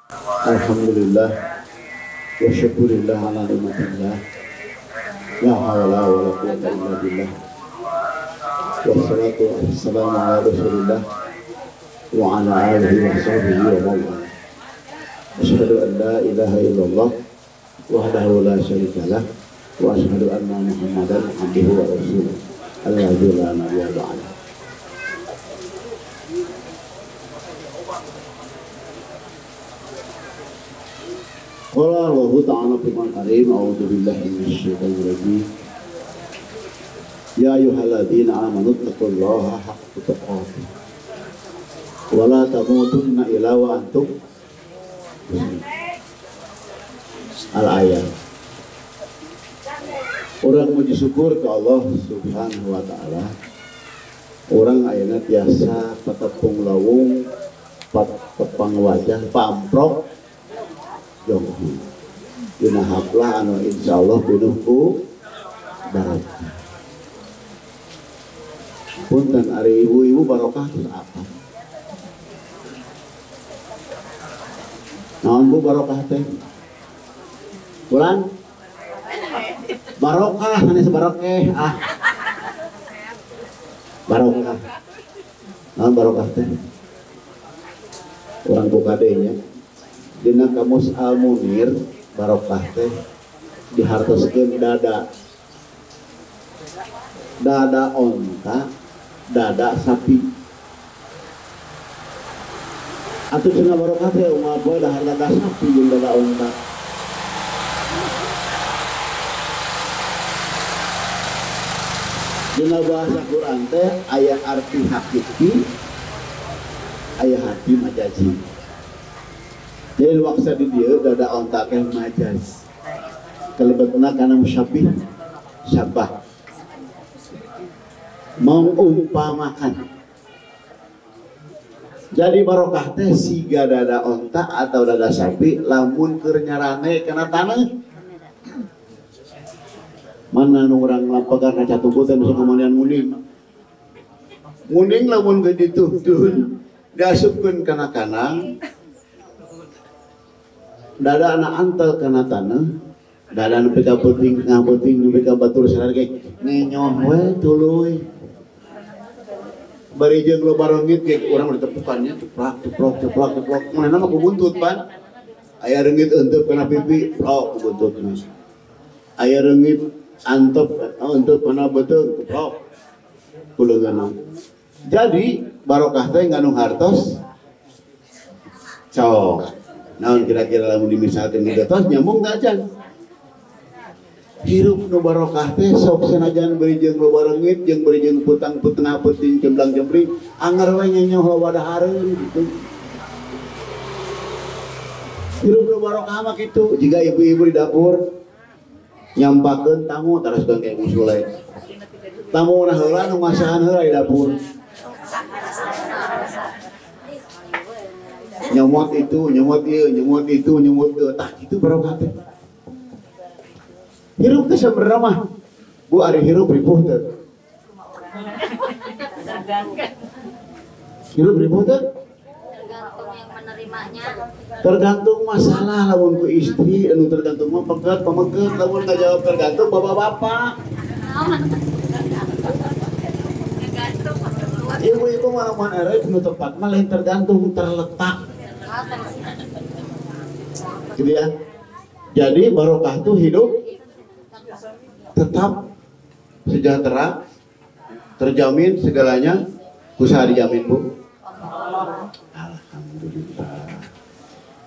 Alhamdulillah wa syukurillah ala nikmatillah. La haula wala quwwata illa billah. Wassalatu wassalamu ala Rasulillah wa ala alihi wa sahbihi wa man wala. Asyhadu an la ilaha illallah wahdahu la syarika lah wa asyhadu anna Muhammadan abduhu wa rasuluh alladzi la nabiyya ba'dahu. Qala Allahu ta'ala fil Qur'anil Karim, a'udzu billahi minasyaitonir rajim. Ya ayyuhalladzina amanu taqullaha haqqa tuqatih wa la tamutunna illa wa antum muslimun. Al-ayat. Orang muji syukur ke Allah Subhanahu wa taala. Orang ayeuna tiasa patepung lawung, patepang wajah, pamprok jongho. Dina haplah anu insyaallah pinuh ku barokah. Punten ari ibu-ibu barokah terus apa? Naon bu barokah teh? Bulan? Barokah sanes barokeh ah. Barokah. Naon barokah teh? Urang buka deui nya. Dina kamus Al-Munir barokah teh dihartoskeun dada. Dada onta, dada sapi. Atuh cenah barokah teh unggal poe dahar dada sapi jeung dada onta. Dina bahasa Quran teh aya arti hakiki, aya arti majazi. Jadi waksa di dieu dada onta teh majaz. Kalebetna kana musyabbih, syabah. Mengumpamakan. Jadi barokah teh siga dada onta atau dada sapi lamun keur nyarane kana taneuh. Mana nu urang lampegan kaca tuku teh bisa kamanian nguning. Nguning lamun geus dituhtun diasupkeun kana kanang. Dada anak antel kana taneuh, dada nepi ka peuting ngapeuting nepi ka batur sarare ge ngenyoh we tuluy. Bari jeung loba reungit ge urang udah tepukannya ceplak ceplok ceplak ceplok manehna mah ku buntut pan. Aya reungit eunteup kana pipi, plok ku buntutna. Aya reungit antep eunteup kana beuteung, plok ku leungeunna. Jadi barokah teh ngandung hartos cok. Naon kira-kira lamun dimisalkeun kitu tos nyambung teh acan. Hirup nu barokah teh sok sanajan beri jeung loba reungit jeung beri jeung putang putengah peuting jemblang jembling anger we nyenyoh loba dahareun gitu. Hirup nu barokah mah kitu, jiga ibu-ibu di dapur nyampakeun tamu taroskeun ka Ibu Sule. Tamuna heula nu masakan heula di dapur. Nyomot itu, nyomot ieu, nyomot itu, nyomot ieu, tah kitu barokah teh. Hirup teh sebenarnya mah Bu ari hirup ripuh teh. Hirup ripuh teh? Tergantung yang menerimanya. Tergantung masalah lamun ku istri, anu tergantung mah peget, pameget, lamun ngajawab tergantung bapak-bapak. Ibu-ibu malaman era nu tepat mah lain tergantung terletak. Gitu ya. Jadi barokah tuh hidup tetap sejahtera, terjamin segalanya, usaha dijamin Bu. Alhamdulillah.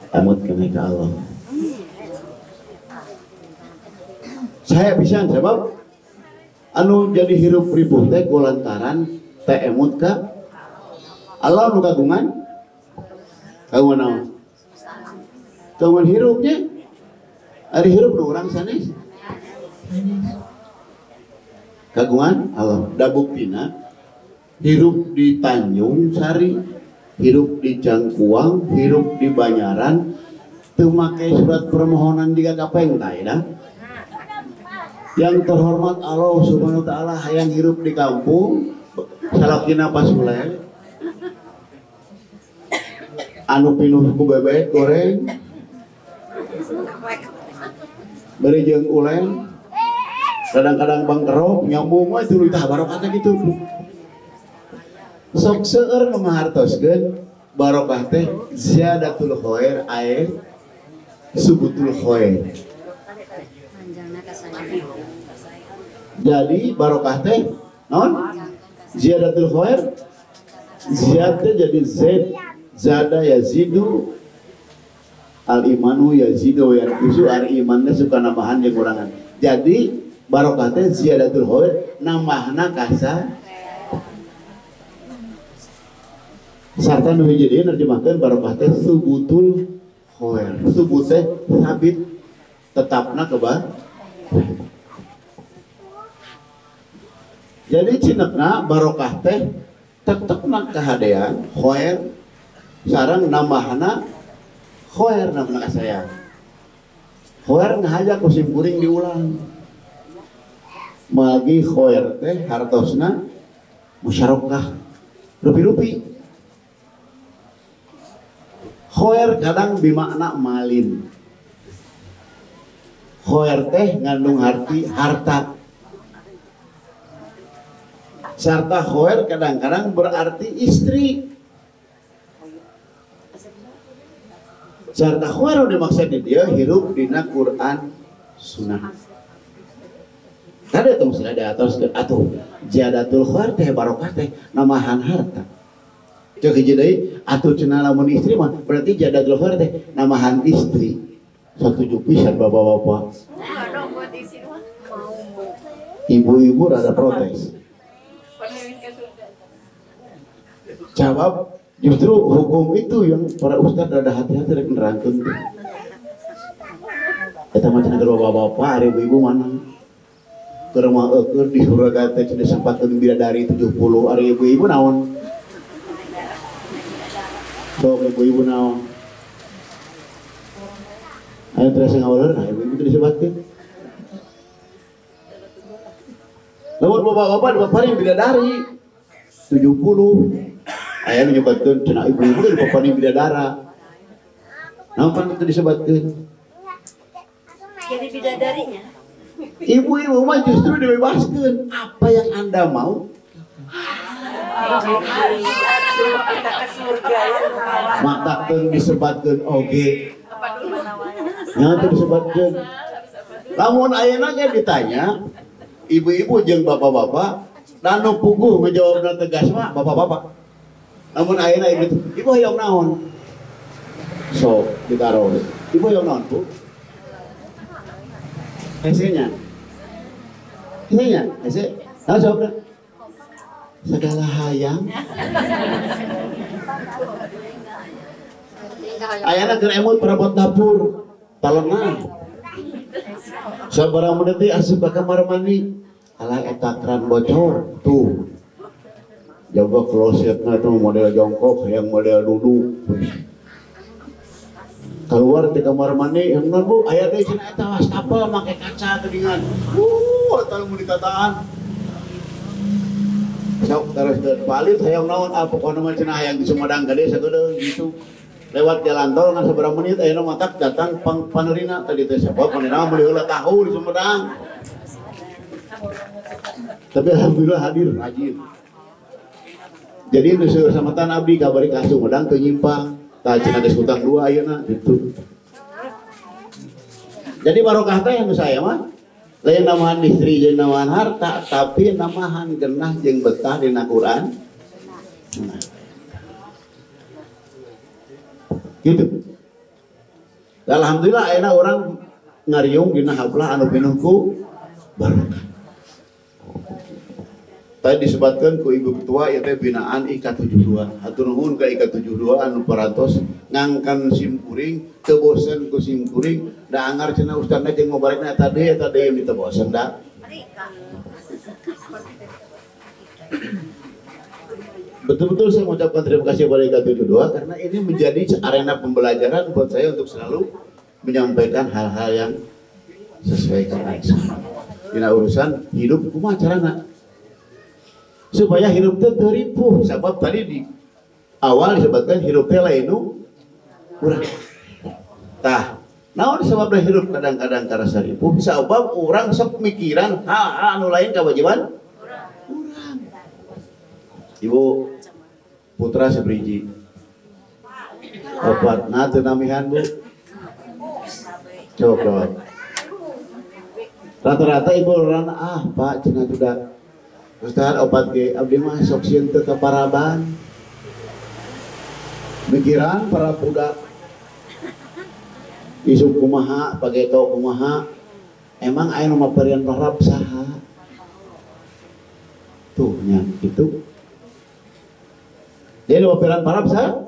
Amut kena ke Allah. Saya bisa sebab anu jadi hirup ribuh teh lantaran teh emut ka Allah nu kagungan kagungan naon? Kagungan hirupnya. Ari hirup nu urang sanes. Kagungan Allah. Da buktina hirup di Tanjung Sari, hirup di Cangkuang, hirup di Banyaran teu make surat permohonan jiga kapeng tah ya. Yang terhormat Allah Subhanahu wa taala hayang hirup di kampung salakina pasule. Anu pinuh ku bebek goreng bari jeung ulen kadang-kadang bangkerok nyambung we tuluy tah barokah teh kitu. Sok seueur nu ngahartoskeun barokah teh ziyadatul khair ae subutul khair. Jadi barokah teh naon? Ziyadatul khair, ziyad teh jadi z, zada yazidu, al imanu yazidu wa yanqusu, al imanna suka nambahan jeung kurangan. Jadi barokah teh ziyadatul khair nambahna kasa sarta nu hiji deui nerjemahkeun barokah teh subutul khair. Subut teh sabit, tetapna keba. Jadi cinekna barokah teh tetepna kahadean khair sareng nambahna khair nambahna kasayang. Khair ngahaja ku sim kuring diulang. Magi khair teh hartosna musyarakah rupi-rupi. Khair kadang bimakna malin. Khair teh ngandung arti harta. Serta khair kadang-kadang berarti istri. Serta khair dimaksud di dia hirup dina Quran sunnah. Tadi tong sudah diatos atuh ziyadatul khair teh barokah teh namahan harta. Cek hiji deui atuh cenah lamun istri mah berarti ziyadatul khair teh namahan istri. Satuju pisan bapak-bapak. Ibu-ibu rada protes. Jawab justru hukum itu yang para ustadz rada hati-hati rek nerangkeun teh. Eta mah cenah bapak-bapak ari ibu-ibu mana? Keur mah eueur di surga teh cenah disempatkeun bidadari 70 ari ibu-ibu naon? Sok ibu-ibu naon? Ayo terasa ngawaleur nah ibu-ibu teh disebatkeun. Lamun bapak-bapak dipaparin bidadari 70 aya nu nyebatkeun cenah ibu-ibu teh dipaparin bidadara. Naon pan teu disebatkeun? Jadi bidadarinya. Ibu-ibu mah justru dibebaskeun, apa yang Anda mau. Matak teu disebatkeun oge. Nya teu disebatkeun. Lamun ayeuna ge ditanya ibu-ibu jeung bapak-bapak, dan nu puguh ngejawabna tegas mah bapak-bapak. Namun ayeuna ibu, ibu hayang naon? Sok ditaruh. Ibu hayang naon, Bu? Hese-nya. Hese-nya, hese. Nah, jawabna. Segala hayang. Ayeuna keur emut perabot dapur, talengah. Sabaraha menit deui asup ka kamar mandi. Alah eta keran bocor tuh. Jaga klosetna tuh model jongkok, yang model duduk. Keluar di kamar mandi, yang non bu, aya deui cenah eta wastafel make kaca geuningan. Eta mun ditataan. Sok terus palit hayang naon ah pokona mah cenah hayang di Sumedang gede sagedeung gitu. Lewat jalan tol ngan sabaraha menit ayeuna matak datang panerina tadi teh sabab panerina meuli heula tahu di Sumedang. Tapi alhamdulillah hadir rajin. Jadi nu seueur samatan abdi kabari ka Sumedang teu nyimpang. Tah cenah geus hutang 2 ayeuna gitu. Jadi barokah teh anu saya mah lain namahan istri jeung namahan harta, tapi namahan genah jeung betah dina Quran. Nah. Gitu. Alhamdulillah ayeuna urang ngariung dina hablah anu pinuh ku barokah. Tadi disebutkan ku ibu ketua ieu teh binaan IK72. Hatur nuhun ka IK72 anu parantos ngangkan simkuring, teu bosen ku simkuring, da anggar cenah ustadna jeung ngobarekna eta deui teu bosen da. Betul-betul saya mengucapkan terima kasih kepada IK72 karena ini menjadi arena pembelajaran buat saya untuk selalu menyampaikan hal-hal yang sesuai dengan dina urusan hidup kumaha carana supaya hidup teh teu ripuh. Sebab tadi di awal disebutkan hidup teh lain nu Urang. Tah, naon sababna hirup kadang-kadang karasa ripuh? Sabab urang sok mikiran hal-hal anu lain kewajiban urang. Ibu putra sebriji. Opat, nah teu namihan Bu. Coba. Rata-rata ibu orang ah Pak cenah sudah Ustaz opat ge abdi mah sok sieun teu ka paraban. Mikiran para budak isuk kumaha, pageto kumaha. Emang aya nu maparian parab saha? Tuh nya kitu. Jadi nu maparian parab saha?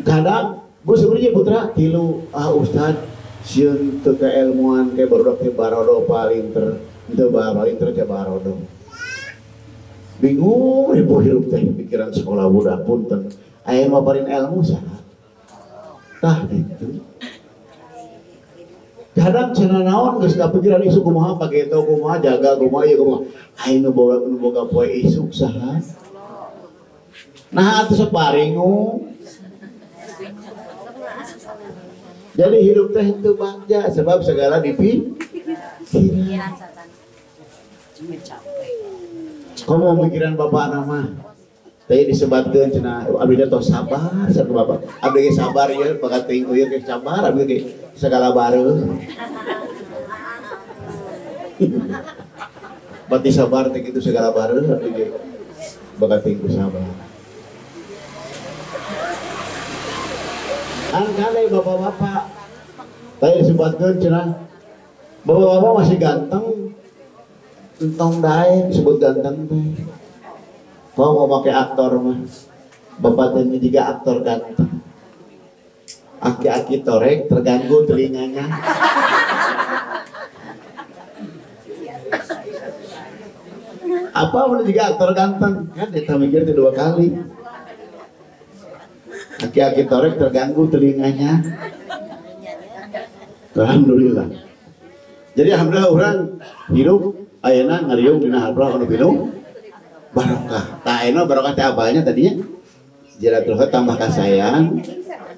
Kadang bu sebenarnya putra tilu ah Ustad sieun teu kaelmuan ke barudak teh barodo paling teu paling ter ke barodo. Bingung ribu hirup teh pikiran sekolah budak punten. Aya nu maparin ilmu saha? Tah gitu. Kadang cenah naon geus kapikiran isuk kumaha pageto kumaha jaga kumaha ieu kumaha. Aya nu boga poe isuk saha? Nah atuh sok paringung. Jadi hidup teh itu bagja sebab segala dipikiran. Komo mikiran bapak nama teh disebatkeun cenah abdi teh tos sabar sareng bapak. Abdi ge sabar ieu bakat teuing ieu ge sabar abdi ge segala bareuh. Berarti sabar teh kitu segala bareuh abdi ge bakat teuing ku sabar. Angkane bapak-bapak tadi disebutkan cenah bapak-bapak masih ganteng entong dae disebut ganteng teh kalau mau pakai aktor mah bapak teh juga aktor ganteng aki-aki torek terganggu telinganya apa mau juga aktor ganteng kan dia mikir dua kali. Aki-aki torek terganggu telinganya. Alhamdulillah. Jadi alhamdulillah orang hidup ayeuna ngariung dina habrah anu pinuh barokah. Tah ayeuna barokah teh apanya tadinya? Jiratul khair tambah kasayang,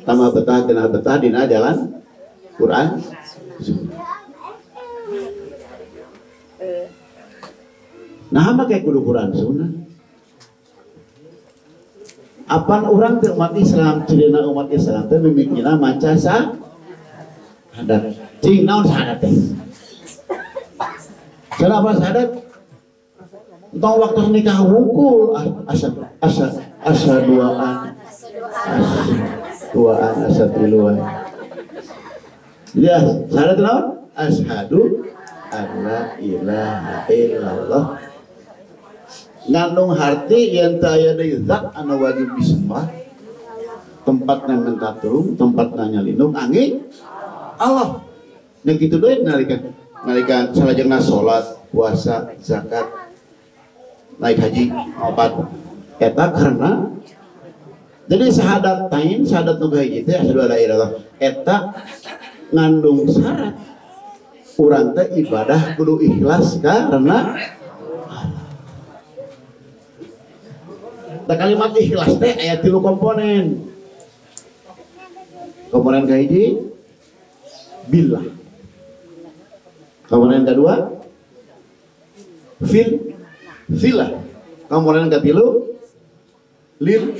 tambah betah dina betah dina jalan Quran. Nah, make kudu Quran sunnah. Apan orang teh umat Islam, cirina umat Islam teh mimikina maca syahadat. Cing naon syahadat teh? Cenah apa syahadat? Entong waktu nikah wungkul asa asa asa duaan. Asa duaan asa tiluan. Ya, syahadat naon? Asyhadu alla ilaha illallah. Ngandung harti yang teu aya deui zat anu wajib disembah tempatna minta tulung tempatna nyalindung angin Allah nya kitu deui nalika nalika salajengna salat puasa zakat naik haji opat eta karena jadi syahadat tain syahadat nu kahiji teh asyhadu alla ilaha illallah eta ngandung syarat urang teh ibadah kudu ikhlas karena nah, kalimat ikhlas teh aya tilu komponen. Komponen kahiji billah. Komponen kedua fil filah. Komponen ketilu lil.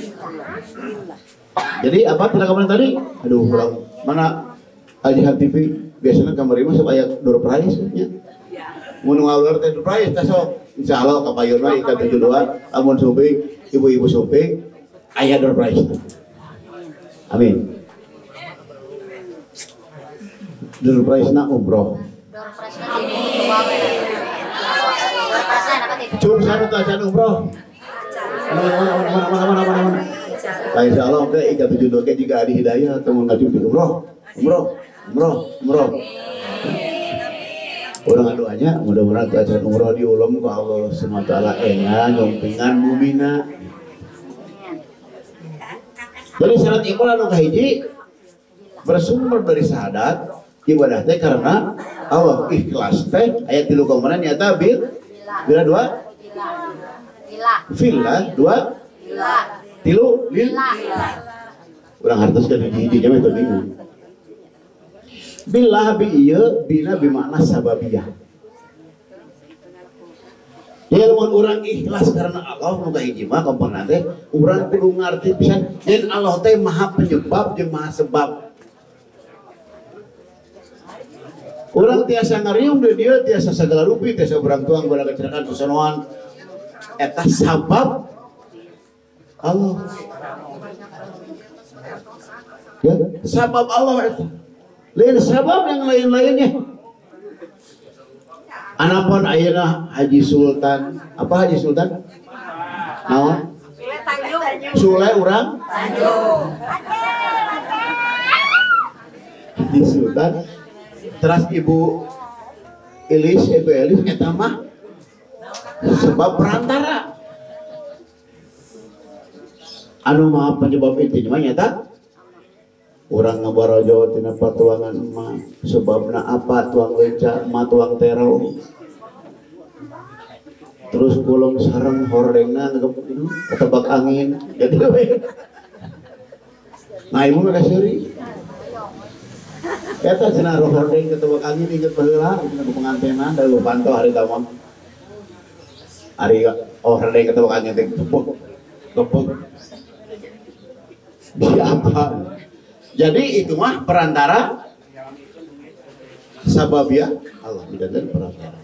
Jadi apa tidak komponen tadi? Aduh, kurang. Mana Al-Jihad TV biasanya kamar mah sok aya door prize nya. Mun ngaluar teh door prize teh sok. Insyaallah kapayunna ikan 72 lamun sumping ibu-ibu sumping aya door prize. Amin. Door prize na umroh. Cung sanu teh acan umroh. Mana. Nah, insyaallah teh ikan 72 ge jika adi hidayah atau ngajung di umroh. Umroh, umroh, umroh. Orang doanya mudah-mudahan acan umroh diulem ku Allah Subhanahu wa taala engan nyumpingan bumina. Jadi syarat iman anu kahiji bersumber dari syahadat ibadah teh karena Allah ikhlas teh aya tilu komponen nyata bil bila dua fillah dua Tilu lil. Urang hartos ka hiji-hiji mah teu bingung. Billah bi ieu bina bimakna sababiyah. Ya lamun urang ikhlas karena Allah nu kahiji mah komponen teh urang kudu ngarti pisan yen Allah teh maha penyebab jeung maha sebab. Urang tiasa ngariung di dieu tiasa sagala rupi tiasa urang tuang barang kecelakaan sosonoan eta sabab Allah. Ya, sabab Allah itu. Lain sabab yang lain-lainnya. Anapun ayeuna Haji Sultan, apa Haji Sultan? Naon? Sule urang Tanjung. Haji Sultan. Terus Ibu Elis, Ibu Elis eta mah sebab perantara. Anu maha penyebab intinya mah nyata urang ngabarajo tina patuangan emak sebabna apa tuang lenca emak tuang tero terus bolong sareng hordengna ketebak angin jadi nah ibu mah kasuri eta cenah hordeng ketebak angin inget baheula cenah pengantenan da pantau hari tama ari hordeng ketebak angin teh gepok gepok di apa. Jadi itu mah perantara sababiyah Allah bidanten perantara.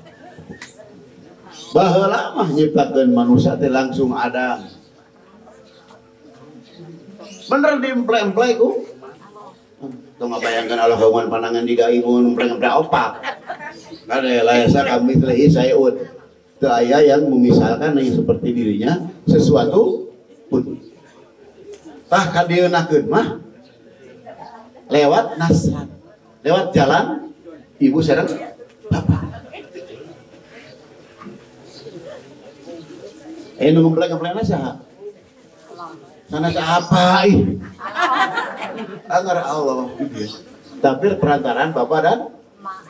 Baheula mah nyiptakeun manusia teh langsung ada. Bener diemple-emple ku. Tong ngabayangkeun Allah kawan pandangan di gaimun emple-emple opak. Kada laisa kami teh sayun. Teu aya yang memisalkan yang seperti dirinya sesuatu pun. Tah kadieunahkeun mah lewat nasab, lewat jalan ibu sareng bapak. Nu ngemplek-ngemplekna saha? Sana apa ih? Anggar Allah gitu. Tapi perantaraan bapak dan mak.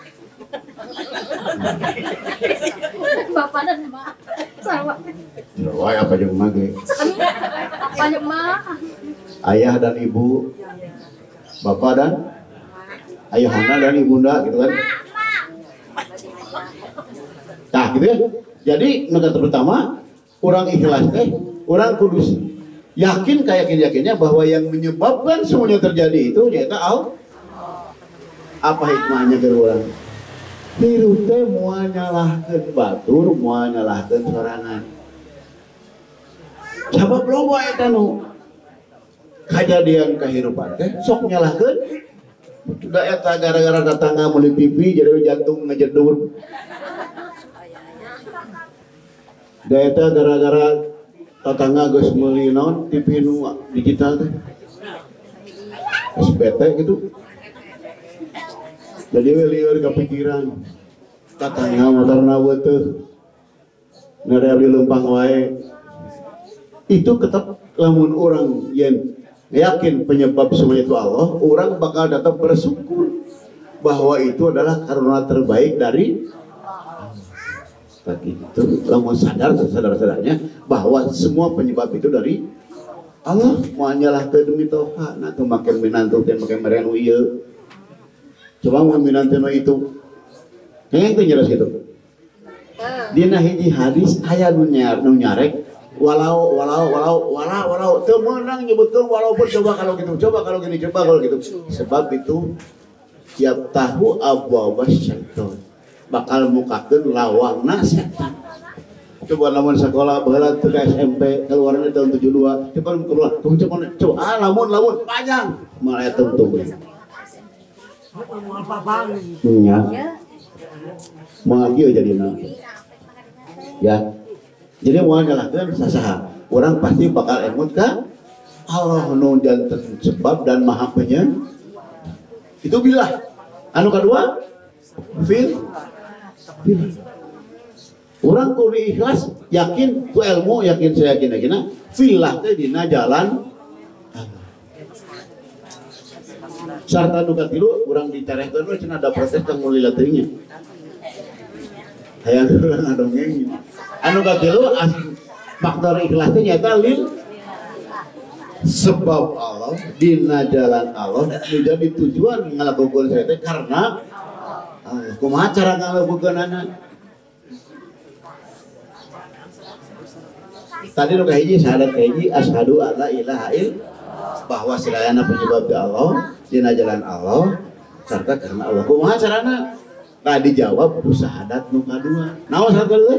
Bapak dan mak. Sama. Wah, apa jeung mak ge? Apa jeung mak? Ayah dan ibu. Bapak dan ayahanda dan ibunda gitu kan. Nah gitu ya. Jadi nu pertama orang ikhlas teh orang kudus yakin kayakin-yakinnya bahwa yang menyebabkan semuanya terjadi itu nyata Allah. Apa hikmahnya ke urang? Hirup teh moal nyalahkeun batur, moal nyalahkeun sorangan. Sabab loba eta nu kejadian kehidupan teh sok nyalahkeun da eta gara-gara tetangga meuli TV jadi jantung ngejedur. Da eta gara-gara tetangga geus meuli naon TV nu digital teh SBT gitu. Jadi we lieur kepikiran tetangga motorna teu ngare abdi leumpang wae. Itu tetap lamun orang yen yakin penyebab semuanya itu Allah, orang bakal tetap bersyukur bahwa itu adalah karunia terbaik dari Allah. Begitu, lamun sadar sadar-sadarnya bahwa semua penyebab itu dari Allah, mau nyalahkeun demi toha, nah tuh makin minantu teh makin merenu ieu. Coba mun minantu nu itu. Kayaknya itu nyeres gitu. Dina hiji hadis aya nu nyarek walau walau walau walau walau teu meunang nyebutkeun walaupun coba kalau gitu, coba kalau gini, coba kalau gitu. Sebab itu tiap tahu abwabas syaiton bakal mukakeun lawangna setan. Coba lamun sekolah baheula teu ka SMP keluarna tahun 72, coba keluar, coba coba ah lamun lamun panjang malah eta tungtung. Nya. Moal kieu jadina. Ya. Jadi moal nyalahkeun sasaha. Orang pasti bakal emut ka Allah nu janten sebab dan maha penyebab. Itu bilah. Anu kedua fil fil. Orang kudu ikhlas, yakin ku ilmu, yakin saya yakin yakinna fillah teh dina jalan Allah. Sarta nu katilu urang diterehkeun we cenah ada proses teh mulila teuing nya. Hayang urang ngadongeng. Anu katilu faktor ikhlas teh nyata lil. Sebab Allah dina jalan Allah menjadi tujuan ngalakukeun saya teh karena Allah. Kumaha cara ngalakukeunana? Tadi nu kahiji syahadat kahiji asyhadu alla ilaha illallah bahwa sadayana penyebab di Allah dina jalan Allah serta karena Allah. Kumaha carana? Tadi jawab ku syahadat nu kadua. Naon syahadat kadua?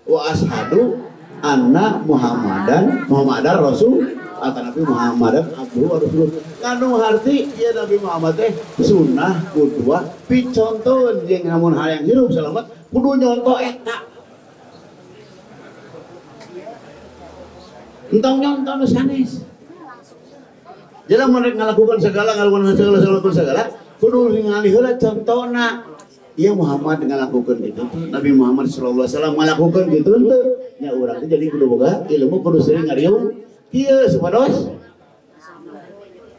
Wa asyhadu anna Muhammadan Rasul atau Nabi Muhammadan abduhu wa rasuluh. Kanu harti ieu Nabi Muhammad teh sunnah kudua picontoeun jeung lamun hayang hirup selamat kudu nyonto eta. Entong nyonto nu sanes. Jadi mun rek ngalakukeun segala kudu ningali heula contona. Ieu Muhammad ngalakukeun kitu, Nabi Muhammad sallallahu alaihi wasallam ngalakukeun kitu henteu. Nya urang teh jadi kudu boga ilmu kudu sering ngariung kieu supados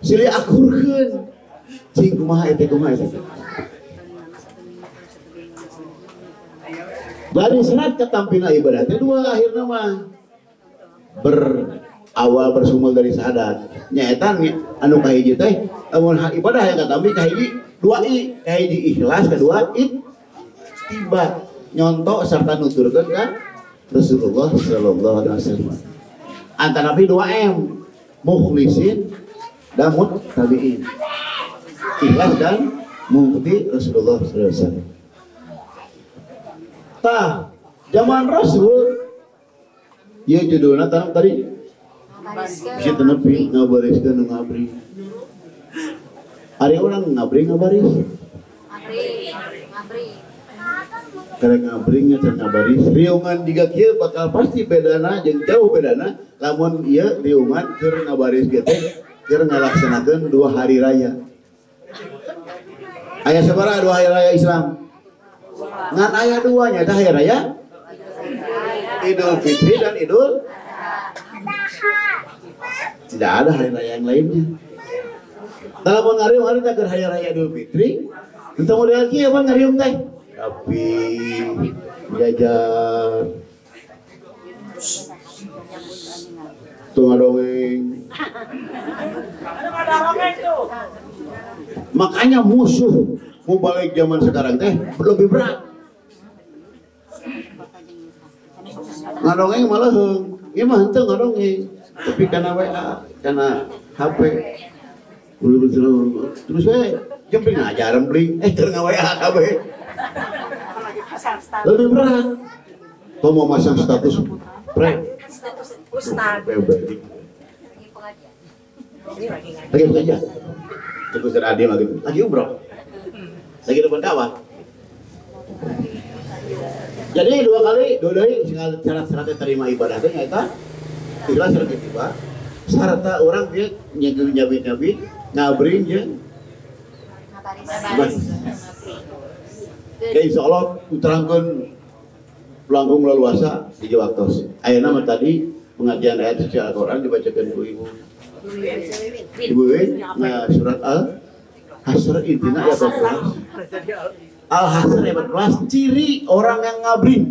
silih akurkeun. Cing kumaha eta kumaha eta. Bari serat katampina ibadah teh dua akhirna mah. Berawal bersumul dari syahadat. Nyaeta anu kahiji teh lamun ibadah yang katampi kahiji dua i, kahiji ikhlas, kedua ittiba, nyontok serta nuturkeun ka Rasulullah sallallahu alaihi wasallam. Antara nabi 2 M, mukhlisin dan muttabi'in. Ikhlas dan mengikuti Rasulullah sallallahu alaihi wasallam. Tah, zaman Rasul ieu judulna tanam tadi bisa tenepi ngabariskeun nu ngabri. Ari urang ngabri ngabaris? Ngabri. Karena ngabri nya can ngabaris. Riungan jiga kieu bakal pasti bedana jeung jauh bedana lamun ieu riungan keur ngabaris ge teh keur ngalaksanakeun 2 hari raya. Aya sabaraha 2 hari raya Islam? Ngan aya 2 nya tah hari raya Idul Fitri dan Idul tidak ada hari raya yang lainnya. Kalau mau ngariung hari tak hari raya Idul Fitri, entah model kieu apa ngariung teh? Rapi, jajar, tuh ngadongeng. Makanya musuh mubalig zaman sekarang teh lebih berat. Ngadongeng malah heung, ieu mah henteu ngadongeng, tapi kana WA, kana HP. Terus we jempling aja rembling, keur nga-WA kabeh. Lebih berat. Kau mau masang status pre? Status ustad. Lagi pengajian. Cukup Ustaz Adi lagi umroh. Lagi depan Ka'bah. Jadi dua kali, dua dari syarat-syaratnya terima ibadah itu nyata ikhlas serta tiba serta orang dia nyabi-nyabi ngabring ya. Ya insya Allah uterangkan langkung leluasa di waktu. Ayeuna mah tadi pengajian ayat suci Al-Quran dibacakan ku Ibu. Ibu Win, nah, surat Al-Hasr intina ayat 14. Al-Hasr ayat 14 ciri orang yang ngabring.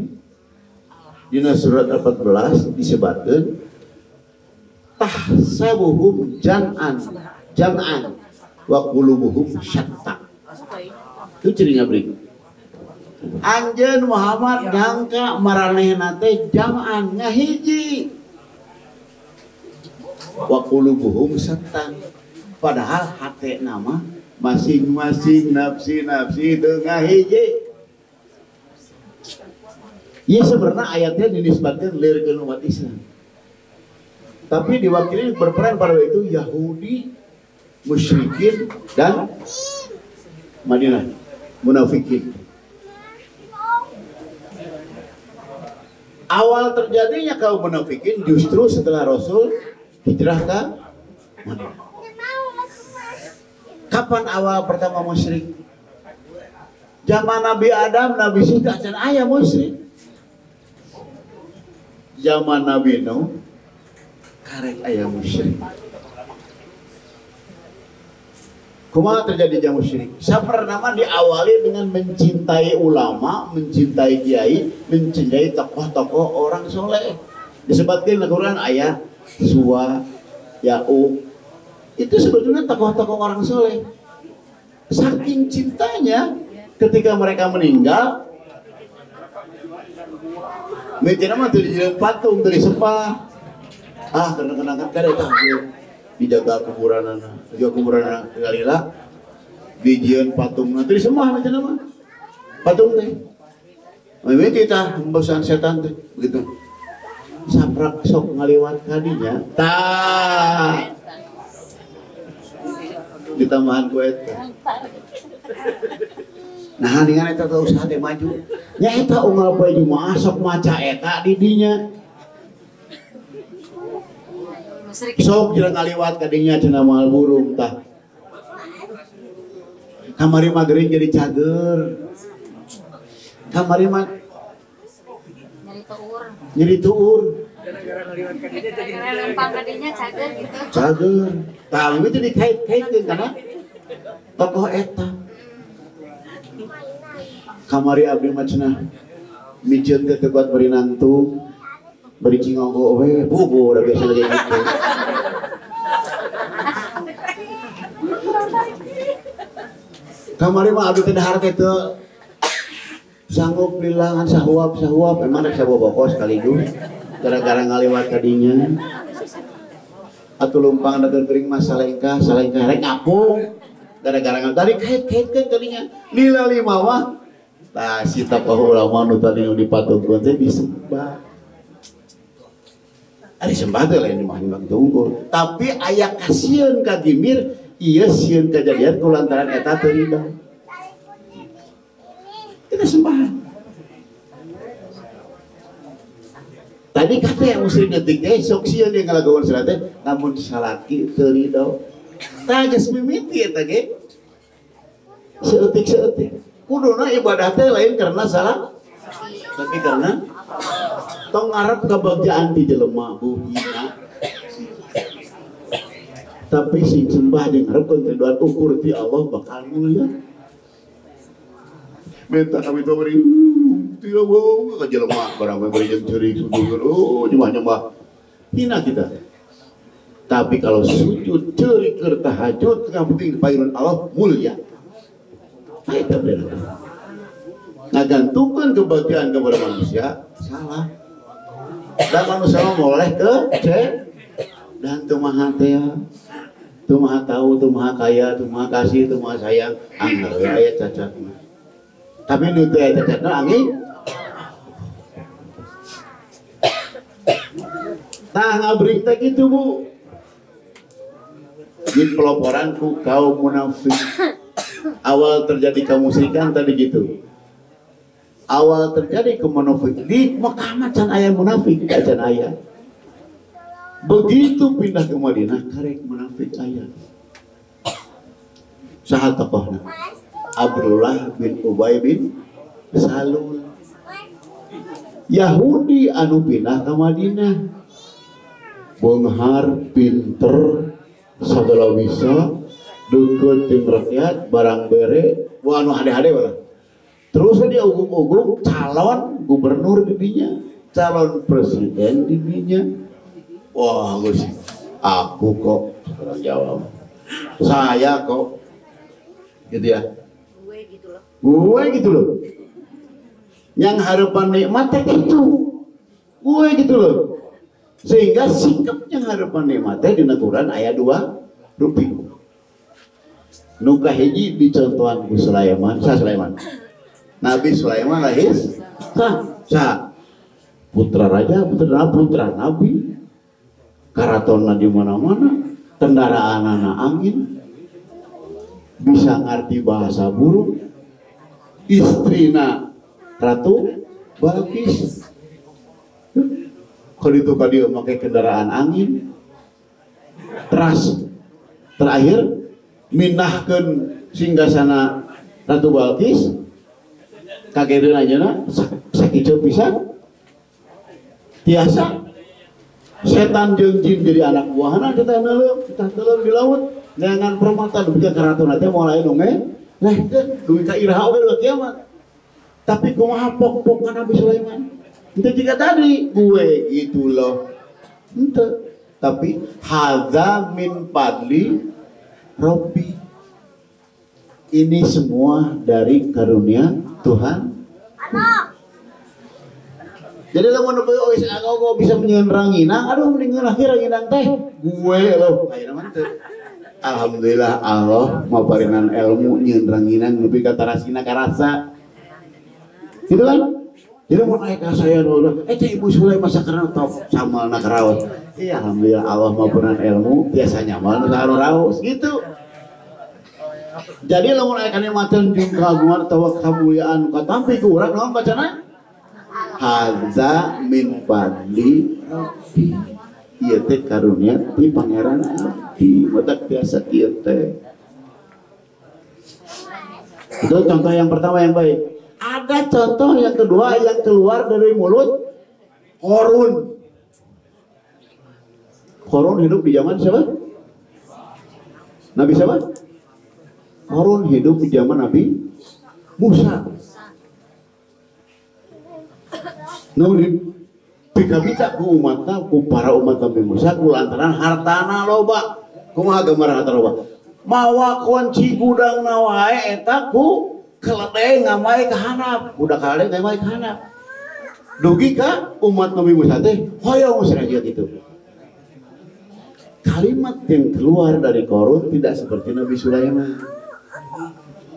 Dina surat 14 disebutkan tahsabuhum jam'an jam'an wa qulubuhum syatta. Itu ciri ngabring. Anjeun Muhammad nyangka maranehna teh jam'an ngahiji. Wa qulubuhum syatta. Padahal hate nama masing-masing nafsi-nafsi teu ngahiji. Ya sebenarnya ayatnya dinisbatkan lirkeun umat Islam. Tapi diwakili berperan pada itu Yahudi, musyrikin dan Madinah, munafikin. Awal terjadinya kaum munafikin justru setelah Rasul hijrah ke Madinah. Kapan awal pertama musyrik? Zaman Nabi Adam, Nabi Sita, dan ayah musyrik. Zaman Nabi Nuh, karek ayah musyrik. Kumaha terjadi jamu syirik? Sapernama diawali dengan mencintai ulama, mencintai kiai, mencintai tokoh-tokoh orang soleh. Disebutkan Al-Quran ayat Suwa, Ya'uq. Itu sebetulnya tokoh-tokoh orang soleh. Saking cintanya ketika mereka meninggal, mitina mah teu dijieun patung, teu disembah. Ah, kenang-kenangan kada eta dijaga kuburanana, dijaga kuburanana lila dijieun patungna teu disembah mitina mah. Patung teh. Mimiti tah hembusan setan teh begitu. Saprak sok ngaliwat kadinya. Tah. Ditambahan ku eta. Nah, dengan eta teh usaha teh maju. Nya eta unggal poe Jumaah sok maca eta di dinya. Sok jeung ngaliwat kadinya cenah moal burung tah. Kamari mah gering jadi cager. Kamari mah nyeri tuur. Nyeri tuur. Gara-gara ngaliwat kadinya jadi lempang kadinya cager gitu. Cager. Tah itu dikait-kaitkeun kana tokoh eta. Kamari abdi mah cenah miceun teh teu kuat bari nangtung, bari cingogo we, buku udah biasa lagi gitu. Kamari mah abdi teh dahar teh teu sanggup lilangan sahuap-sahuap, emang rek saboboko sekaligus gara-gara ngaliwat kadinya. Atuh lumpang dageun kering mah salengkah, salengkah rek ngapung gara-gara ngaliwat tadi kait-kaitkeun kadinya. Lila lima mah tah si tokoh ulama nu tadi nu dipatungkeun teh disembah. Ari sembah teh lain mah nyembah kitu unggul. Tapi aya kasieun ka gimir, ieu sieun kajadian ku lantaran eta teu ridho. Kita sembahan. Tadi kata yang muslim detik teh sok sieun dia ngalagoan salat teh, namun salaki teu ridho. Tah geus mimiti eta ge. Seeutik-seeutik. Kuduna ibadah teh lain karena salah, tapi karena tong ngarep kebagjaan di jelema bu hina. Tapi sing sembah jeung ngarepkeun ridwan ukur ti Allah bakal mulia. Minta kami tuh beri tidak wow ke jelema barang beri jeung ceurik sujud oh nyembah-nyembah hina kita. Tapi kalau sujud ceurik keur tahajud tengah penting payun Allah mulia. Itu benar. Ngagantungkan kebahagiaan kepada manusia salah. Dan manusia boleh ke C dan teu maha teh, teu maha tahu, teu maha kaya, teu maha kasih, teu maha sayang, angger aya cacatna. Tapi nu teu aya cacatna angin. Tah ngabring teh kitu Bu. Di peloporan ku kaum munafik. Awal terjadi kemusyrikan tadi gitu. Awal terjadi kemunafik di Mekah mah can aya munafik, can aya. Begitu pindah ke Madinah karek munafik aya. Saha tokohna? Abdullah bin Ubay bin Salul. Yahudi anu pindah ke Madinah. Beunghar, pinter, sagala bisa. Dukun tim rakyat, barang bere, wah anu hade-hade malah. Terus dia ugung-ugung calon gubernur didinya, calon presiden didinya. Wah, Gus, aku kok orang Jawa. Saya kok gitu ya. Gue gitu loh. Gue gitu loh. Yang harapan nikmat itu. Gue gitu loh. Sehingga sikapnya harapan nikmat teh dina Quran ayat 2 rupi. Nu kahiji dicontohan ku Sulaiman, sa Sulaiman. Nabi Sulaiman lahir sa, sa putra raja, putra nabi. Karatonna di mana-mana, kendaraanana angin, bisa ngerti bahasa burung, istrina Ratu Balkis. Kalau itu dia pakai kendaraan angin. Teras terakhir minahkeun singgasana Ratu Balkis kagedeun anjeunna sakieu pisan tiasa setan jeung jin jadi anak buahna kita neuleum di laut neangan permata dugi ka karatonna teh moal aya nu ngelehkeun dugi ka iraha oge ulah kiamat. Tapi kumaha pok-pokan Nabi Sulaiman henteu jiga tadi gue gitu loh henteu. Tapi hadza min fadli Robbi. Ini semua dari karunia Tuhan. Jadi lamun geus aku bisa menyieun ranginang, aduh mending ngeunah ranginang teh gue loh. Ayeuna mah teu. Alhamdulillah Allah maparinan ilmu nyieun ranginang nepi ka tarasina karasa. Gitu kan? Jadi mau naik ke saya dulu, teh Ibu Sulai masakan top samalna karaos. Iya alhamdulillah Allah maparinan ilmu biasanya mal nu raos gitu. Jadi lamun aya kanikmatan jeung kagungan atawa kamuliaan katampi ku urang naon bacana? Hadza min fadli Rabbi. Ieu teh karunia ti Pangeran abdi, matak biasa ieu teh. Itu contoh yang pertama yang baik. Ada contoh yang kedua yang keluar dari mulut Korun. Korun hidup di zaman siapa? Nabi siapa? Korun hidup di zaman Nabi Musa. Nu dikabita ku umatna, ku para umat Nabi Musa ku lantaran hartana loba. Kumaha gambaran harta loba? Mawa kunci gudangna wae eta ku keledai ngamai ka handap, budak keledai ngamai ka handap. Dugi ka umat Nabi Musa teh hoyong seraja gitu. Kalimat yang keluar dari Korun tidak seperti Nabi Sulaiman.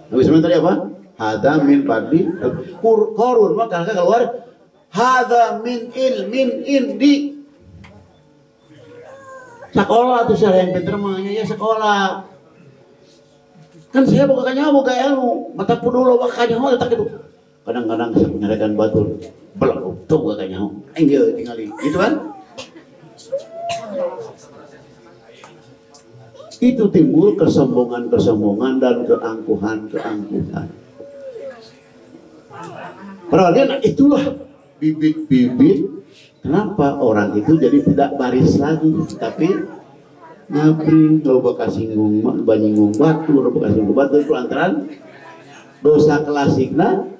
Nabi Sulaiman tadi apa? Hadza min fadli. Korun mah keluar hadza min ilmin indi. Sekolah tuh saya yang pinter mah ya sekolah. Kan saya bukan nyawa, bukan ilmu. Mata pun dulu bakal nyawa tak itu. Kadang-kadang saya menyarekan batur, belok tuh bakal nyawa. Enggak tinggali, gitu kan? Itu timbul kesombongan-kesombongan dan keangkuhan-keangkuhan. Perhatian, itulah bibit-bibit kenapa orang itu jadi tidak baris lagi, tapi ngabring, loba kasinggung, banyinggung batu, loba kasinggung batu itu lantaran dosa klasikna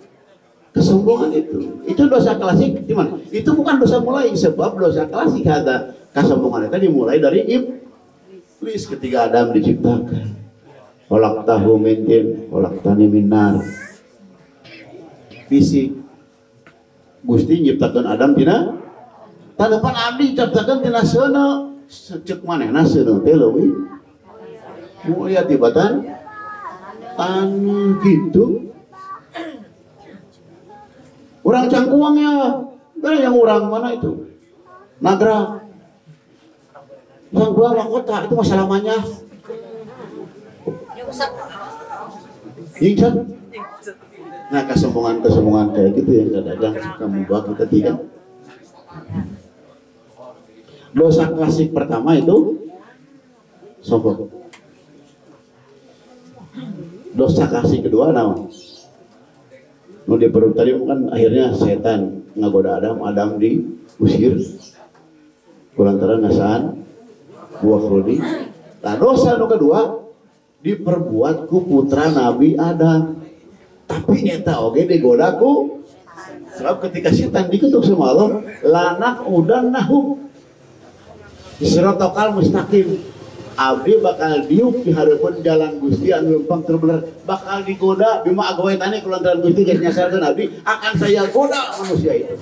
kesombongan itu. Itu dosa klasik di mana? Itu bukan dosa mulai, sebab dosa klasik ada kesombongan itu dimulai dari iblis ketika Adam diciptakan. Khalaqtahu min tin, khalaqtani min nar. Fisik Gusti nyiptakeun Adam tina tanapan abdi ciptakeun tina seuneu. Cek manehna seuneu teh leuwih mulia tibatan tanah gitu. Orang Cangkuang ya, yang orang mana itu? Nagra. Cangkuang mah kota itu masalah manya. Yingcet. Nah kesombongan-kesombongan kayak gitu yang kadang-kadang suka membuat kita tidak. Dosa klasik pertama itu sombong. Dosa klasik kedua nama. Nu di perut tadi kan akhirnya setan ngagoda Adam, Adam diusir kulantaran ngasaan buah khuldi. Nah dosa nu kedua diperbuat ku putra Nabi Adam. Tapi eta oge digoda ku sebab ketika setan dikutuk sama Allah, lanak udan nahum. Sirotokal mustaqim. Abdi bakal diuk di hadapan jalan Gusti anu lempang terbener, bakal digoda bima agawetane kulantaran Gusti geus nyasarkeun abdi, akan saya goda manusia itu.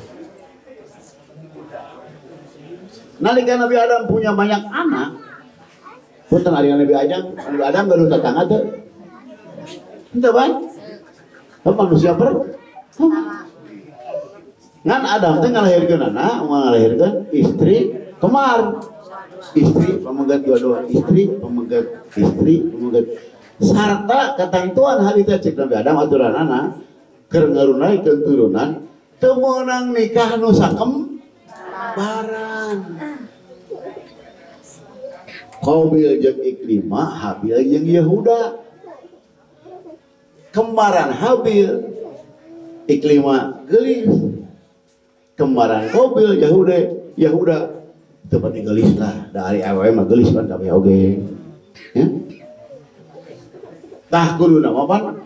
Nalika Nabi Adam punya banyak anak, punten ari Nabi Adam, Nabi Adam gaduh tetangga teu? Henteu bae. Manusia per ngan Adam teh ngalahirkeun anak, ngalahirkeun istri kemar. Istri pemegat dua-dua, istri pemegat, istri pemegat. Sarta ketentuan harita cek Nabi Adam aturanana keur ngarunaikeun turunan teu meunang nikah nu sakembaran. Qabil jeung Ikrimah, Habil jeung Yehuda. Kembaran Habil, Ikrimah geulis. Kembaran Qabil Yehuda. Tempat gelis lah, dari awewe mah gelis kan kabeh oge. Ya. Tah kuduna mah pan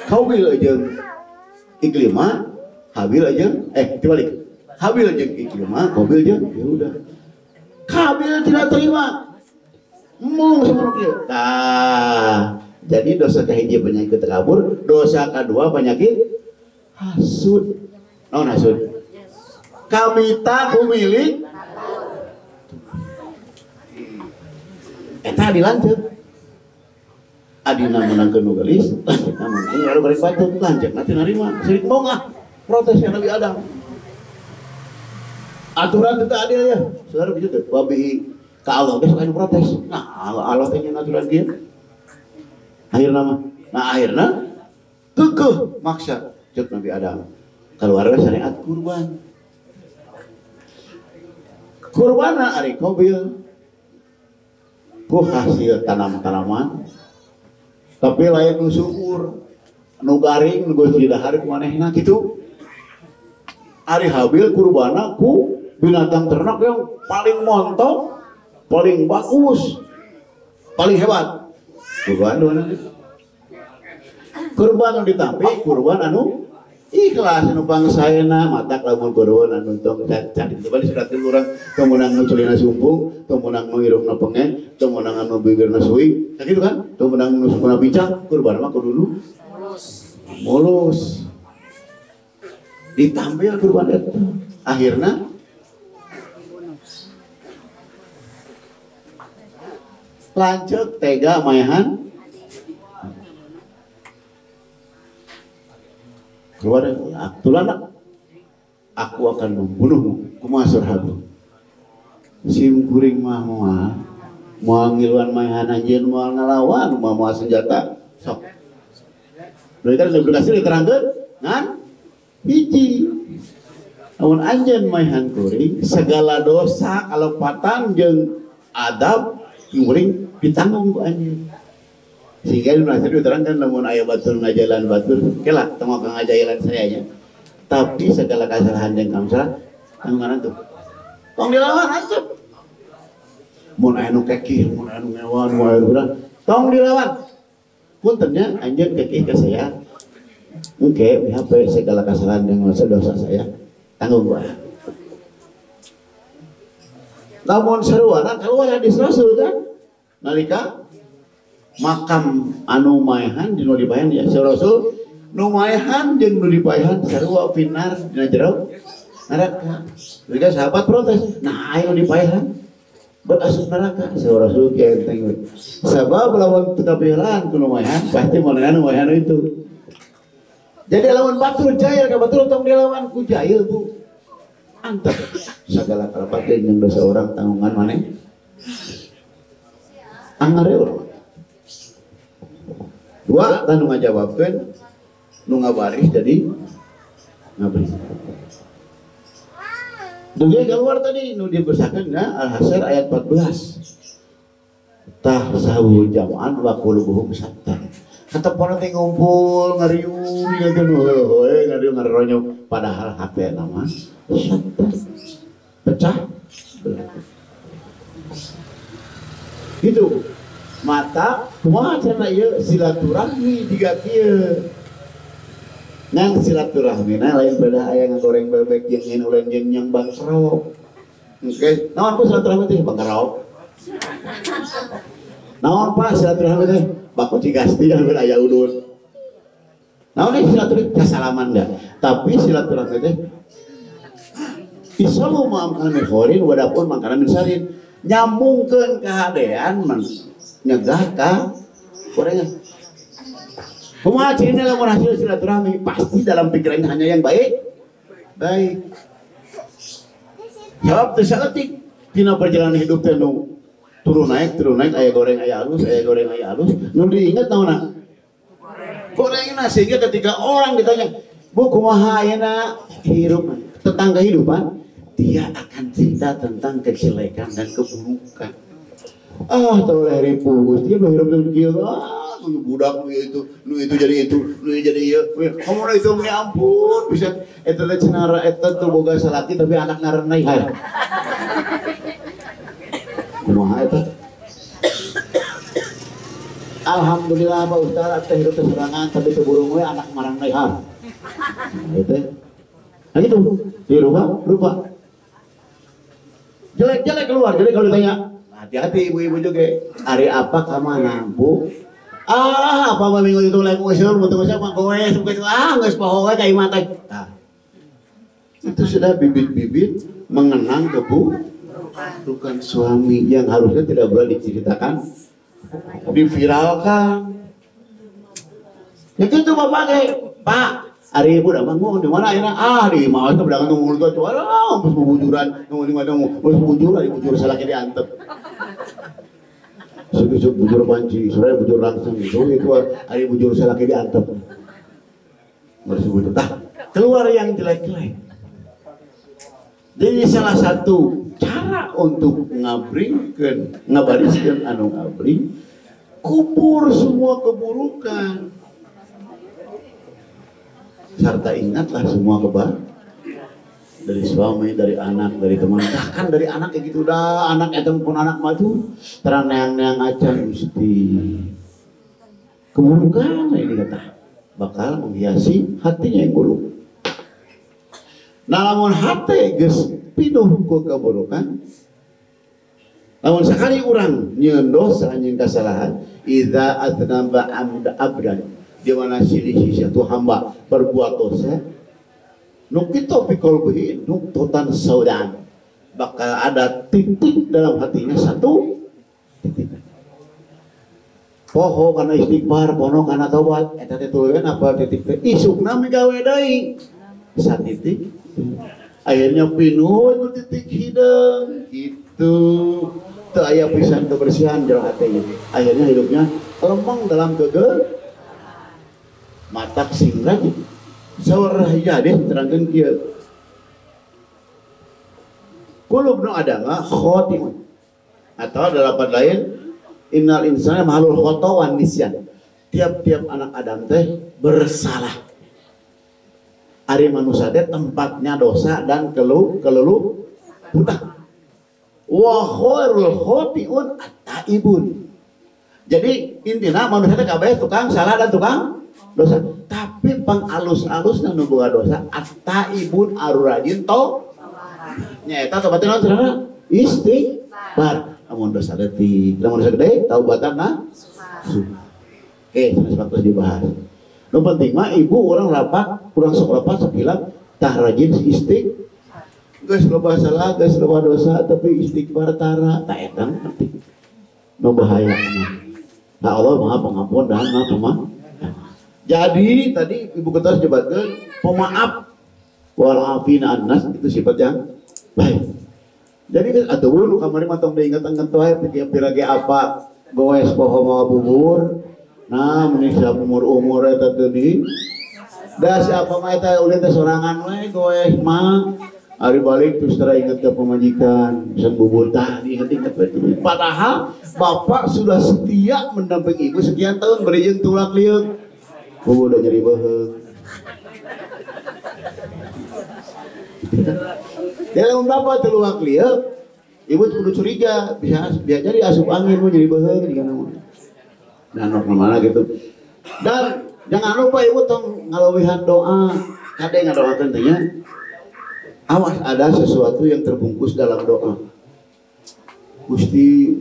Qabil jeung Ikrimah, Habil jeung dibalik. Habil jeung Ikrimah, Qabil jeung Yehuda. Kabil tidak terima. Mung seperti itu. Nah, jadi dosa kahiji penyakit takabur, dosa kedua penyakit hasud. Naon hasud? Kamita kumilik eta dilanjut. Adina menangkeun nu geulis, lanceukna menangkeun lalu balik batu, lanceukna teu narima, sirik bongah, protes ya Nabi Adam. Aturan itu adil ya, saudara begitu tuh. Wabihi ka Allah geus anu protes. Nah, Allah teh nyeun aturan kieu. Akhirna mah, nah akhirna kekeuh maksa ceuk Nabi Adam. Keluar we syariat kurban. Kurbanna ari Qabil ku hasil tanam-tanaman tapi lain nu syukur, nu garing, nu geus didahar ku manehna kitu. Ari Habil kurbana ku binatang ternak yang paling montok, paling bagus, paling hebat. Kurban anu kurban anu ditampi, kurban anu ikhlas anu pangsaena matak lamun kurban anu tong cacat. Itu bali surat urang tong meunang nu culina sumpung, tong meunang nu irungna pengeng, tong meunang anu bibirna suing, sakitu kan? Tong meunang nu sukuna pincang, kurban mah kudu nu mulus. Mulus. Ditampil kurban eta. Akhirna lanceuk tega maehan keluar aturan aku akan membunuhmu kumaha surhabu sim kuring mah moal moal ngiluan maehan anjeun moal ngalawan moal moal senjata sok berarti kan berhasil diterangkeun ngan hiji lamun anjeun maehan kuring segala dosa kalepatan jeung adab kuring ditanggung ku anjeun sehingga Ibnu Nasir diterangkan lamun aya batur ngajalan batur kela tong ngajalan saya nya tapi segala kesalahan yang kamu salah tanggungan tuh tong dilawan ancep mun aya nu kekih mun aya nu ngewan mun aya nu tong dilawan puntennya anjeun kekih ke saya engke HP segala kesalahan yang dosa saya tanggung gua. Lamun seruana keluar hadis Rasul kan nalika makam anu maehan di nu dipaehan ya Rasul nu maehan jeung nu dipaehan sarua finar dina jero neraka. Mereka sahabat protes, nah ayo dipaehan berasup neraka. Saur Rasul kieu enteng. Sabab lamun teu kapihelaan ku nu maehan pasti manehna nu maehan itu. Jadi lawan batur jahil ka batur tong dilawan ku jahil bu. Antep segala kalepatin jeung dosa orang tanggungan maneh. Anggar urang. Dua tanu ngajawabkeun nu ngabaris jadi ngabris. Dugi keluar tadi nu dibersakeun na Al-Hasyr ayat 14. Tah sahu jam'an wa qulubuhum syatta. Katepon teh ngumpul ngariung gitu heuh ngariung ngaronyok padahal hate nama syatta. Pecah belah. Gitu. Mata kumaha cenah ieu silaturahmi jiga kieu. Nang silaturahmi na lain beda aya ngagoreng bebek jeung nyin ulen jeung nyang bangkrok. Oke, naon ku silaturahmi teh bangkrok. Naon Pak silaturahmi teh bako Cigasti anu aya udun. Naon ieu silaturahmi kasalaman da. Tapi silaturahmi teh isolu ma'amkan min khorin wadapun makanan min sarin. Nyambungkeun kahadean man nyegah ka gorengan. Kumaha cirina lamun hasil silaturahmi pasti dalam pikirannya hanya yang baik. Baik. Sebab teu saeutik dina perjalanan hidup teh nu turun naik aya goreng aya alus, aya goreng aya alus, nu diinget naonna? Gorengna sehingga ketika orang ditanya, "Bu kumaha ayeuna hirup tentang kehidupan?" Dia akan cerita tentang kejelekan dan keburukan. Ah, tahu lah ribu, Gusti nu hirup teh kieu, ah, nu budak nu itu jadi itu, nu jadi ieu. Kamu itu ya ampun, bisa eta teh cenah eta teu boga salaki tapi anak ngaranna ieu. Kumaha eta? Alhamdulillah Pak Ustaz, teh hirup teh sorangan tapi teu burung we anak marang ieu. Nah, itu. Nah gitu, dirubah, lupa. Jelek-jelek keluar. Jadi kalau ditanya, hati-hati ibu-ibu juga. Hari apa ka mana, Bu? Ah, apa mah minggu itu lain usul, mutu siapa goes, ah geus poho we ka imah teh. Tah. Itu sudah bibit-bibit mengenang keburukan suami yang harusnya tidak boleh diceritakan, diviralkan. Ya gitu bapak kayak, Pak, hari ibu udah bangun di mana akhirnya? Ah, di imah itu belakang nunggu tuh, ah, terus bujuran, nunggu di mana terus bujuran, bujur salah kiri antep. Sugih bujur panci, sore bujur langsung itu hari bujur salah kiri antep. Harus bujur. Tah, keluar yang jelek-jelek. Jadi salah satu cara untuk ngabringkeun, ngabariskeun anu ngabring, kubur semua keburukan. Serta ingatlah semua kebaikan dari suami, dari anak, dari teman, bahkan dari anak kayak gitu dah, anak eta pun anak mah tuh terang neang-neang acan mesti keburukan ini kata bakal menghiasi hatinya yang buruk. Nah, lamun hati geus pinuh ku keburukan, lamun sekali urang nyieun dosa nyieun kesalahan, idza adnaba abdan, di mana silih satu hamba berbuat dosa, nukito fi qalbihi nuqtatan saudan, bakal ada titik dalam hatinya satu titik. Poho karena istighfar, poho karena taubat, eta teh tuluyan apa titik teh isukna migawe deui satitik, akhirnya pinuh itu titik hideung gitu. Teu aya pisan kebersihan jero hatenya, akhirnya hidupnya lemong dalam gegel matak sing rajin. Saur hadis terangkeun kieu. Kullu ibnu adama khati'un. Atau dalam lafaz lain, innal insana mahalul khata wan nisyan. Tiap-tiap anak Adam teh bersalah. Ari manusia teh tempatnya dosa dan keluluputan. Wa khairul khati'un at-taibun. Jadi intina manusia teh kabeh tukang salah dan tukang dosa. Tapi pangalus-alusna nu boga dosa at-taibun arurajin to nyaeta tobatna naon cenah istighfar. Lamun dosa leutik, lamun dosa gede taubatanna susah. Oke, sanes waktu dibahas. Nu penting mah ibu urang rapat, urang sok rapat sok hilap tah rajin istighfar. Geus loba salah, geus loba dosa tapi istighfar tara, tah eta penting. Nu bahaya mah. Nah, Allah Maha Pengampun dan Maha Pemaaf. Jadi tadi ibu ketua sebutkan pemaaf wal afina annas itu sifat yang baik. Jadi atuh nu kamari mah tong diinget-inget wae pira ge apa goes poho mawa bubur. Nah, mun umur-umur eta teu di da siapa mah eta ulin teh sorangan we goes mah. Ari balik terus tera inget ke pemajikan pesan bubur tah diinget-inget we. Padahal bapak sudah setia mendampingi ibu sekian tahun beri jeung tulak lieuk. Bubur udah nyeri beuheung. Ya lamun bapak teluak lieuk, ibu kudu curiga, bisa jadi asup angin mau nyeri beuheung jigana mah. Nah, normal gitu. Dan jangan lupa ibu tong ngalawihan doa. Kade ngadoakeun teh nya. Awas ada sesuatu yang terbungkus dalam doa. Gusti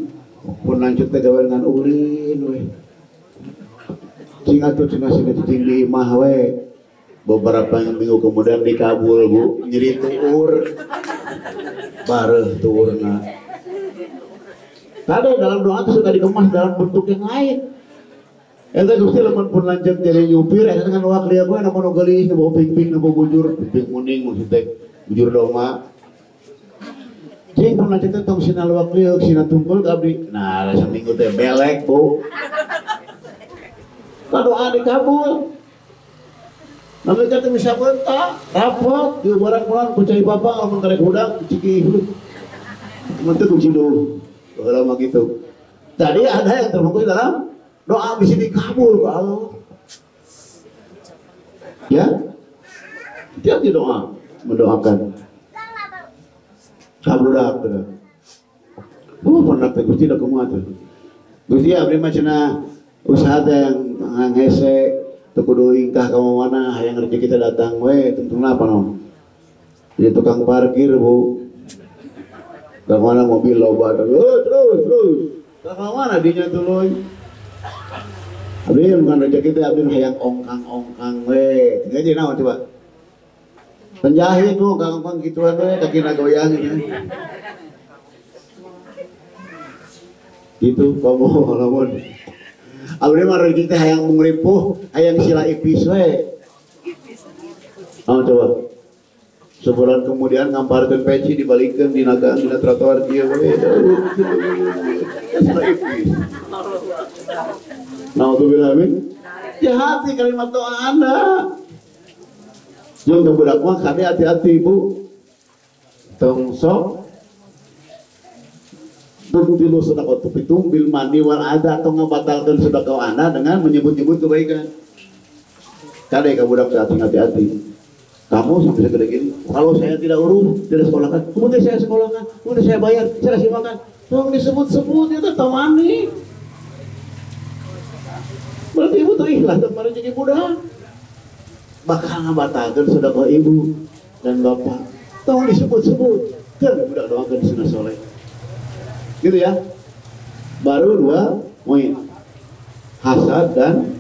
pun lanjut teh gawe ngan ulin we. Cing atuh cenah sing cicing di imah we. Beberapa minggu kemudian dikabul bu, nyeri tuur, bareh tuurna. Kada dalam doa itu suka dikemas dalam bentuk yang lain. Eta Gusti lamun pun lanjut jadi nyupir, eta kan wak lieu gue namun nu geulis, nu ping-ping, nu bujur, ping kuning maksud teh, bujur doma. Cing pun lanjut teh tong sina luak lieu, sina tungkul ka abdi. Nah, saminggu teh belek bu. Doa dikabul. Namun kata bisa bentak, rapot, di barang pulang, kucai bapak, lamun karek hudang, ciki hudang. Teman tuh kunci dulu, lama gitu. Tadi ada yang terbungkus dalam doa bisa dikabul, Allah. Ya, tiap di doa, mendoakan. Kabludak, oh pernah teh Gusti dah kumaha tuh. Gusti abdi mah cenah usaha teh yang hese. Teu kudu ingkah ka mana hayang rezeki kita datang we tungtungna apa naon. Jadi tukang parkir, Bu. Ke mana mobil loba terus terus terus. Ke mana dinya tuluy? Abdi bukan rezeki teh abdi hayang ongkang-ongkang we. Tinggal jadi naon coba? Penjahit bu, ongkang-ongkang gituan we, kakina goyang gitu. Gitu kamu lamun. Abdi mah rezeki teh hayang mungripuh, hayang sila ipis we. Oh coba. Sebulan kemudian ngamparkeun peci dibalikeun dinagaan dina trotoar kieu we. Sila ipis. Naudzubillah min. Hati kalimat doa Anda. Jeung budak mah kade hati-hati Bu. Tong sok tungtilu sedekah pitung bil mani wal adha atau ngabatalkeun sedekah Anda dengan menyebut-nyebut kebaikan. Kade ka budak hati-hati. Kamu sampai segede gini, kalau saya tidak urus, tidak sekolahkan, kemudian saya sekolahkan, kemudian saya bayar, saya kasih makan. Tong disebut-sebut itu tamani. Berarti ibu tuh ikhlas sama rezeki budak. Bakal ngabatalkeun sedekah ibu dan bapak. Tong disebut-sebut, kan budak doakeun sunah soleh. Gitu ya. Baru 2 poin. Hasad dan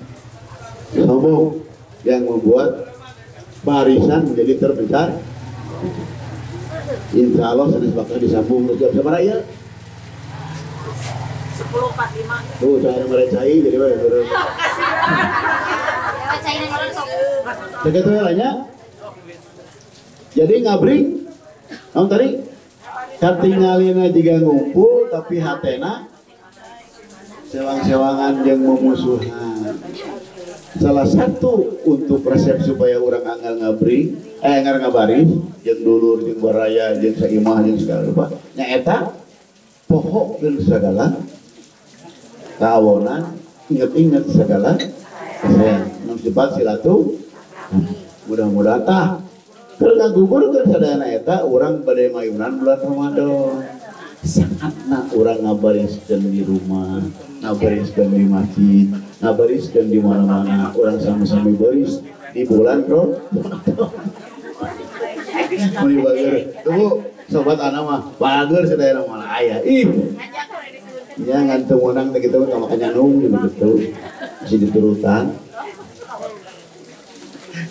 sombong yang membuat barisan menjadi terbesar. Insya Allah sanes bakal disambung jam sabaraha ieu? 10.45. Tuh cara merecai jadi we. Segitu ya nya. Jadi ngabring naon tadi? Katingalina jiga ngumpul tapi hatena sewang-sewangan jeung memusuhan. Salah satu untuk resep supaya orang anggal ngabring, anggal ngabaris jeung dulur jeung baraya jeung saimah jeung segala rupa nyaeta pohokeun segala kawonan, inget-inget segala kasayan. Nu sifat silatu mudah-mudahan tah keur ngagugurkeun sadayana eta urang bade mayunan bulan Ramadan. Saatna urang ngabariskeun di rumah, ngabariskeun di masjid, ngabariskeun di mana-mana, urang sami-sami baris di bulan Ramadan. Muni bager. Tuh sobat ana mah bager sadayana mah aya. Ih. Ya ngan teu meunang teh kitu mah makan nyanung gitu. Masih diturutan.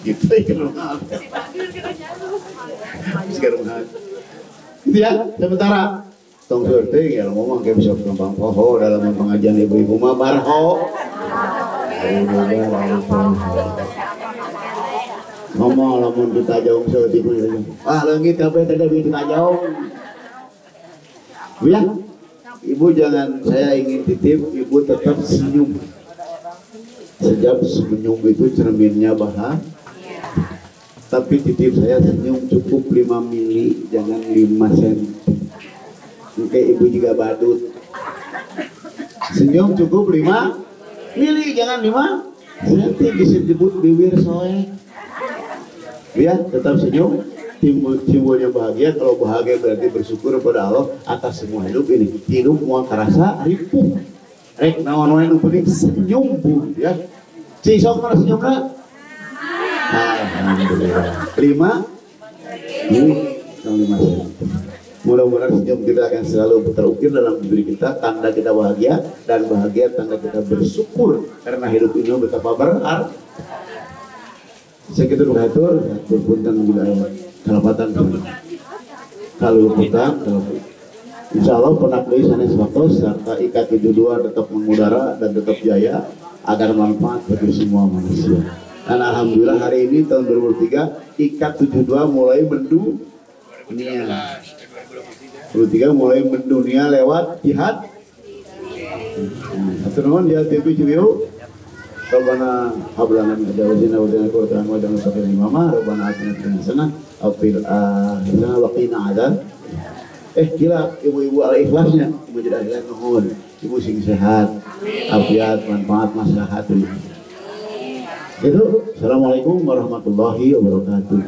Gitu ya rumah. Gitu ya, sementara tong surti ya ngomong kayak bisa gampang poho dalam pengajian ibu-ibu mah barho. Ngomong lamun kita jauh saeutik ah leungit kabeh teh kita jauh. Bu ya, ibu jangan, saya ingin titip ibu tetap senyum. Sejak senyum itu cerminnya bahagia. Tapi titip saya senyum cukup 5 mili, jangan 5 cm. Oke, ibu juga badut. Senyum cukup 5 mili, jangan 5 cm. Disebut bibir soek. Ya, tetap senyum. Timbulnya bahagia. Kalau bahagia berarti bersyukur kepada Allah atas semua hidup ini. Hidup mau kerasa ripuh. Rek naon wae nu penting senyum bu ya. Cing sok mana senyumna? Alhamdulillah. 5 mili, 5 cm. Mudah-mudahan senyum kita akan selalu terukir dalam diri kita, tanda kita bahagia, dan bahagia tanda kita bersyukur karena hidup ini betapa berharga. Segitu hatur, punten bila kalapatan kalau putan, insya Allah penak deui sanes waktos serta IKA 72 tetap mengudara dan tetap jaya agar manfaat bagi semua manusia. Dan alhamdulillah hari ini tahun 2023 IKA 72 mulai mendunia. 2023 mulai mendunia lewat jihad. Satu nuhun jihad TV Cibiu. Rabbana hab lana min azwajina wa dhurriyyatina qurrata a'yun waj'alna lil muttaqina imama. Rabbana atina fid dunya hasanah wa fil akhirati wa qina adzab. Gila ibu-ibu al ikhlasnya, ibu jadi ikhlas nuhun. Ibu sing sehat, afiat, manfaat maslahat. Itu. Assalamualaikum warahmatullahi wabarakatuh.